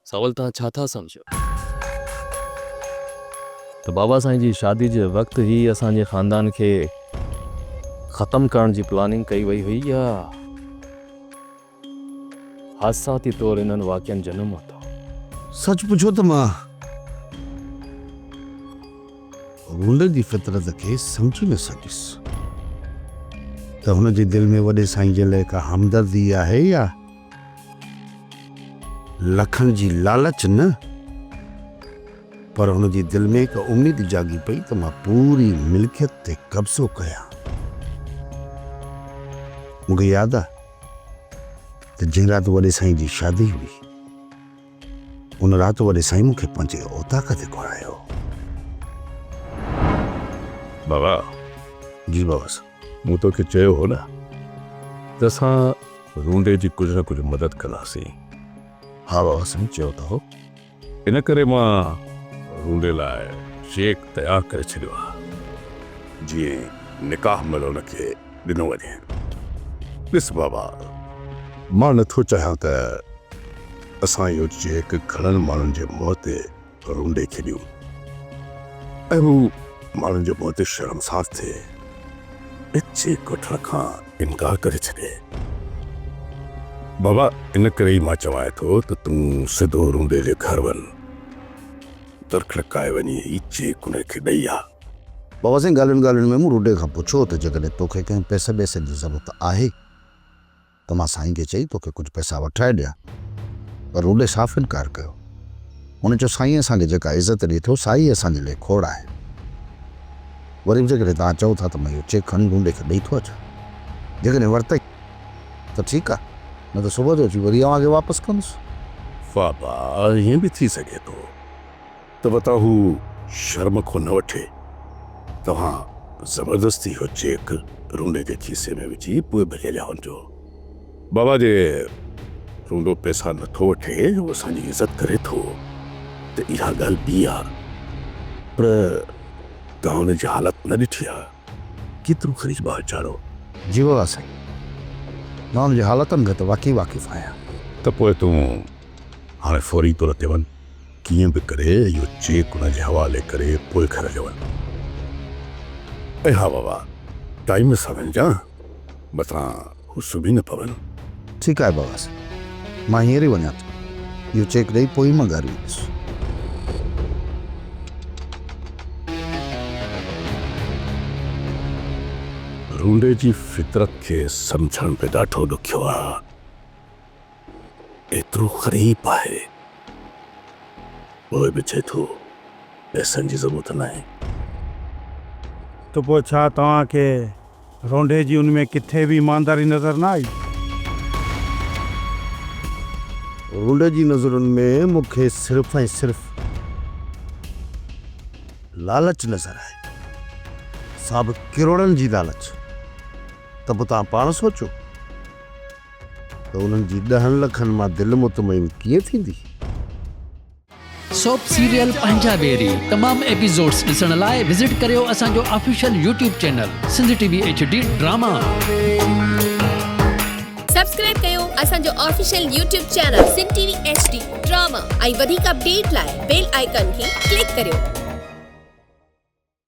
Civil توهان ڇا ٿا سمجهو؟ ته بابا سائين جي شادي جي وقت ئي اسان جي خاندان کي ختم ڪرڻ جي پلاننگ ڪئي وئي هئي يا حادثاتي طور انهن واقعن جنم ورتو؟ سچ پڇو ته مان رونڊ جي فطرت کي سمجهي نه سگهيس ته هن جي دل ۾ وڏي سائين جي لاء ڪا همدردي آهي يا لکن جي لالچ نه پر هن جي دل ۾ هڪ اميد جاڳي پئي ته مان پوري ملڪيت تي قبضو ڪيان. مون کي ياد آ ته جنهن رات وڏي سائين جي شادي هئي، ان رات وڏي سائين مون کي پنهنجي اوطاق تي گهرايو. بابا. جي بابا سائين. مون توکي چيو هو نه ته اسان رونڊي جي ڪجهه نه ڪجهه مدد ڪنداسين. ها بابا سائين چيو ته هو. ان ڪري مان رونڊي لاء چيڪ تيار ڪري ڇڏيو آهي، جيئن نڪاح مهل ان کي ڏنو وڃي. ڏس بابا، مان نه ٿو چاهيان ته اسان اهو چيڪ گهڻن ماڻهن جي منهن تي رونڊي کي ڏيون ۽ هو ماڻهن جي منهن تي شرمسار ٿئي ۽ چيڪ وٺڻ کان انڪار ڪري ڇڏي. بابا ان ڪري ئي مان چوانء ٿو ته تون سڌو رونڊي جي گهر وڃ، در کڙڪائي وڃي هي چيڪ ان کي ڏئي آ. بابا سائين ڳالهين ڳالهين ۾ مون رونڊي کان پڇيو ته جيڪڏهن توکي ڪنهن پئسي ٻئسي جي ضرورت آهي ته مان سائين کي چئي توکي ڪجهه پئسا وٺرائي ڏيان. پر رونڊي صاف انڪار ڪيو. هن چيو سائين اسان کي جيڪا عزت ڏئي ٿو سا ئي اسان جي لاء کوڙ آهي. وري به جيڪڏهن توهان چئو ٿا ته مان اهو چيڪ کڻي رونڊي کي ڏئي ٿو اچان. جيڪڏهن ورتئي ته ٺيڪ آهي نه ته صبح جو اچي وري اوهان کي واپس ڪندس. بابا ائين به ٿي سگهي ٿو ته متان هو شرم کان نه وٺي. توهان زبردستي اهو چيڪ رونڊي جي کيسي ۾ وجهي پوء ڀلي هليا وڃجو. بابا جي رونڊو پئسا نه ٿو وٺي، هو اسان جي عزت ڪري ٿو ته اها ڳالهه ٻي آ پر توهان ان جي حالت نه ڏٺي آ. ڪيترو غريب آ ويچارو. جي بابا سائين، مان ان جي حالتن کان ته واقعي واقف آهيان. ته پوء تون هاڻي فوري طور تي وڃ. ڪيئن به ڪري اهو چيڪ ان جي حوالي ڪري پوء گهر هليو وڃ. ۽ ها بابا ٽائيم سان وڃجان متان هو سمهي نه پون. ٺيڪ آهي بابا سائين مان هينئر ئي وڃان ٿو. اهو چيڪ ڏئي پوء ئي مان گهر ويندس. رونڊي جي فطرت کي سمجهڻ به ڏاڍو ڏکيو آ. ايترو غريب آهي پوء به چئي ٿو پئسن جي ضرورت ناهي. ته پوء ڇا توهان کي رونڍي جي ان ۾ ڪٿي به ايمانداري نظر نه آئي؟ رونڍي جي نظرن ۾ مون کي صرف ۽ صرف لالچ نظر آئي، سا به ڪروڙن جي لالچ. ته پوء توهان پاڻ سوچو. ته انهن جي ڏهن لکن مان دل مطمئن ڪيئن ٿيندي؟ سوپ سيريل پنهنجا ويري تمام ايپيسوڊس ڏسڻ لاء وزٽ ڪريو اسان جو official YouTube channel Sindh T V H D drama. Subscribe ڪيو اسان جو official YouTube channel Sindh T V H D drama ۽ وڌيڪ اپڊيٽ لاء بيل آئيڪان کي ڪلڪ ڪريو.